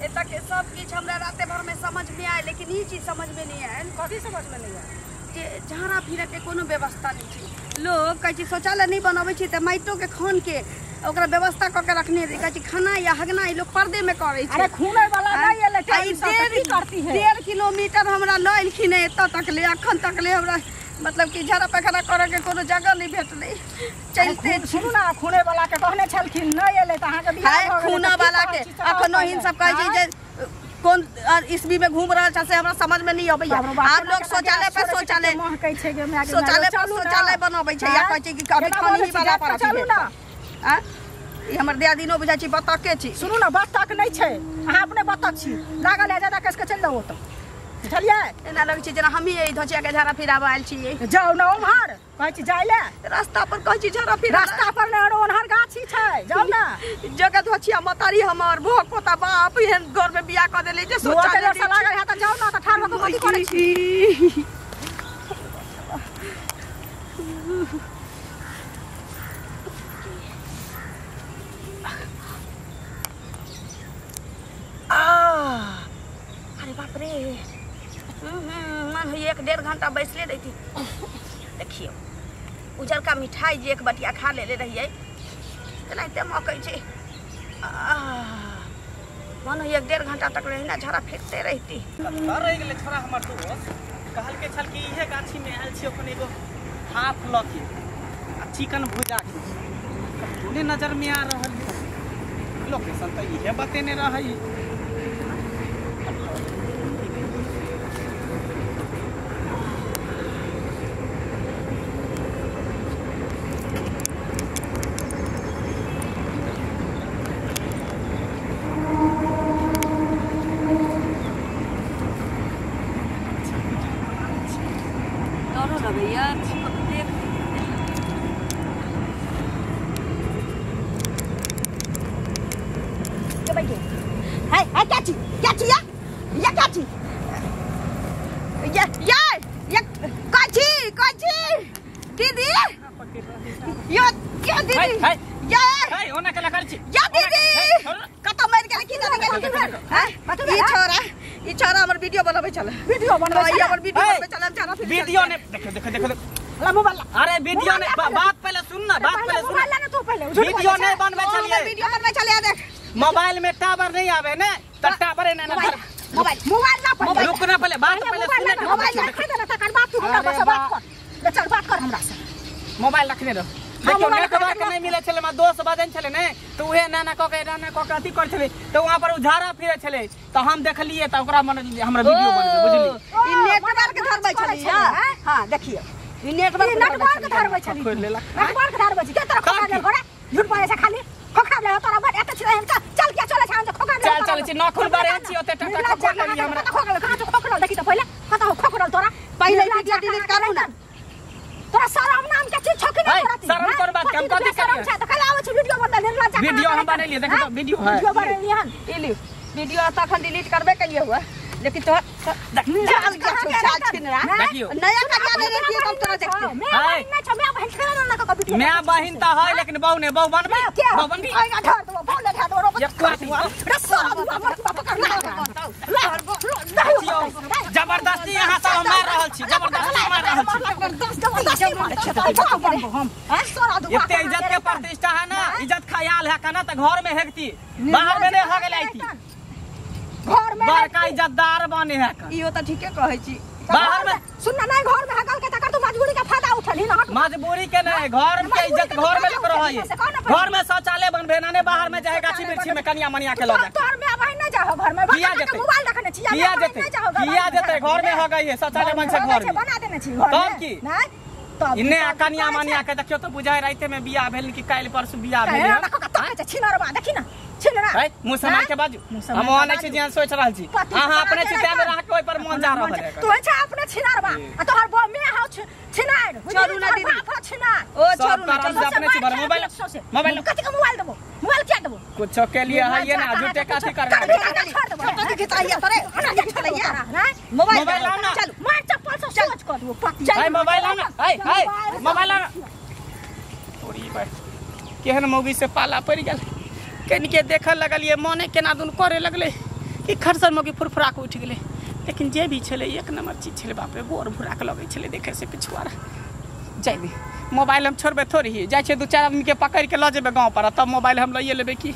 एतऽ के सब किछु हमरा राते भर में समझ में आयल, लेकिन ई चीज समझ में नहीं आयल। कथी समझ में नहीं आयल? जे झाड़ा फिरे के कोनो व्यवस्था नहीं छै। लोग कहै छै शौचालय नहीं बनबै छै तऽ माटियो के खन के ओकरा व्यवस्था कऽ के रखने रहै। कहै छै खाना या हगना ई लोग पर्दे में करै छै। अरे खूने वाला नहीं एलै टाइम से, तऽ की करती है? 1.5 किलोमीटर हमरा लऽ एलखिन हेँ एतऽ तक ले, अखन तक ले हमरा मतलब कि झाड़ा पैखाना करऽ के कोनो जगह नहीं भेटलै। चलते सुनू ना, खूने वाला के कहने छलखिन नहीं एलै तऽ अहाँके बियाह भऽ गेलै। खूना वाला के अखनो हिन सब कहै छै जे कौन ईस्वी में घूम रहल छै से हमरा समझ में नहीं अबैया। आब लोग शौचालय पर शौचालय शौचालय पर शौचालय बनबै छै या कहै छै कि अभी खनही वाला पर चलू ना। आ ई हमर दियादिनो बुझाइ छी बतके छी। सुनू ना, बतक नहीं छै, अहाँ अपने बतक छी, लागल है ज्यादा कस के चलि जाउ ओतऽ, बुझलियै? एना लगै छै जेना हमही एहि धोचिया के झाड़ा फिराबऽ आयल छियै। जाउ ना उम्हर, कहै छी जाइ ले रास्ता पर, कहै छी झाड़ा फिरा रास्ता पर ने, ओन्हर गाछी छै, जाउ ना। जगह धोचिया मतारी हमर भोग पोता बाप एहन घर में बियाह कऽ देले जे शौचालय लागल है तऽ जाउ ना, तऽ ठाढ़ भऽ कऽ कथी करै छी? अरे बाप रे, मन होइए 1-1.5 घंटा बैसले रहिती। देखियौ उजरका मिठाई जे 1 बटिया खा लेले रहियै तेनाहिते मकै छै। मन होइए 1-1.5 घंटा तक रहिना झाड़ा फेंकते रहिती। कतऽ रहि गेलै छोरा हमर दोस्त? कहलकै छल कि इहे गाछी में आयल छी अपन एगो हाफ लऽ के आ चिकन भुजा के, कतौ ने नजर में आ रहल है। लोकेशन तऽ इहे बतेने रहै। अरे वीडियो ने बात पहले सुन ना, बात पहले सुन। वीडियो नहीं बनबै छलियै, वीडियो बनबै छलियै। देख मोबाइल में टावर नहीं आवे ने, त टावर ने मोबाइल मोबाइल ना पहले रुक ना, पहले बात पहले सुन। मोबाइल रख दे ना, तकर बाद तू हमरा से बात कर। ले चल बात कर हमरा से। मोबाइल रखने रह। देखियो नेटवर्क नहीं मिले छले, हमरा दोस्त बजन छले ने, त उहे नाना क के नाना क के अथी कर छले, त वहां पर उझारा फिरे छले, त हम देखलिए त ओकरा मन हमरा वीडियो बन गेल, बुझली? ई नेटवर्क धरबै छलियै। हां देखियो ई नेटवर्क धरबै छली, नेटवर्क धरबै छी। के तोरा खोखा गेल घोड़ा झूठ बोलै छै, खाली खोखा ले तोरा बड़ एत छै। चल के चले छै, हम खोखा चल चल छी नखुन बारे छी ओते टटा खोखा लेली हमरा। खोखा कहां खोखा देखी त पहिले कतौ खोखा तोरा। पहिले वीडियो डिलीट करू ना। तोरा शरम नाम के चीज छौ कि नहीं? तोरा शरम कर बात हम कथि शरम छै? त कल आबै छै वीडियो बनल निर्लज्ज। वीडियो हम बनेलिए, देखो तो वीडियो है, वीडियो बनेलिए हन। ई लियो वीडियो तखन डिलीट करबे कलिए हुआ, लेकिन तो चाल चाल छिनरा देखियो नया कन्या नहीं रहती तब तोरा देखती। मैं बहिन नहीं छ, मैं बहिन खेला ना क वीडियो। मैं बहिन त है लेकिन बहु ने बहु बनबी, बहु बनबी। आएगा धर दो बहु ले धर दो रे सारा हमर बाप कर ला जबरदस्ती यहां सब मार रहल छी, जबरदस्ती मार रहल छी। हम सारा दो एते इज्जत के प्रतिष्ठा है ना, इज्जत ख्याल है कना त घर में हेगती, बाहर में नहीं हगल आईती। घर में बड़का इज्जतदार बने है इहो त ठीके कहै छी। बाहर में सुन ना, नहीं घर में हगल के तकर तू मजबूरी का फायदा उठलही ना। मजबूरी के नहीं, घर के इज्जत घर में लोग रहै, घर में शौचालय बनबे ना, बाहर में जाए गाछी वृक्षी में कनिया मनिया के लऽ जा। तोहर माय बहिन नहीं जाहो घर में, मोबाइल रखने छी, किया जेतै, किया जेतै घर में हो गई है शौचालय बन छै घर में बना देने छी घर में। तब की नहीं तब इने कनिया मनिया के देखियो त बुझाय राते में बियाह भेल कि काल्हि परसू बियाह भेल। कत छिनरबा देखी ना, छिनरा है मुंह समार के बाजू। हम ओहन नहि छी जेहन सोच रहल छी। अहाँ अपने छी तें अहाँ के ओहि पर मन जा रहल है। तू छै अपने छिनरबा आ तोहर बो मे how छिनार छोड़ू ना दीदी, बाप छिनार। ओ छोड़ू ना, चलू अपने छी मोबाइल मोबाइल कथि के मोबाइल देबो, मोबाइल क्या देबो? कुछो के लिए है ये ना झूठे काथी कर छोटा के खिचाइया तोरे मोबाइल मोबाइल लाओ ना, चल मार चप्पल से सोच कर दो पति। हाय मोबाइल लाओ ना, हाय हाय मोबाइल लाओ ना। तोरी भाई केहन मौगी से पाला पड़ गेल, कनिके देखऽ लगलियै मने केना दुन करे लगलै। कि खरसर मौगी फुरफुरा कऽ उठि गेलै। लेकिन जे भी छलै एक नंबर चीज छलै, बाप रे गोर भुरा के लगै छलै देखै से पिछुआरा। जाय दे मोबाइल हम छोड़बै थोड़ी ही, जाइ छियै 2-4 आदमी के पकड़ि के लऽ जेबै गाँव पर, तब मोबाइल हम लइए लेबै की।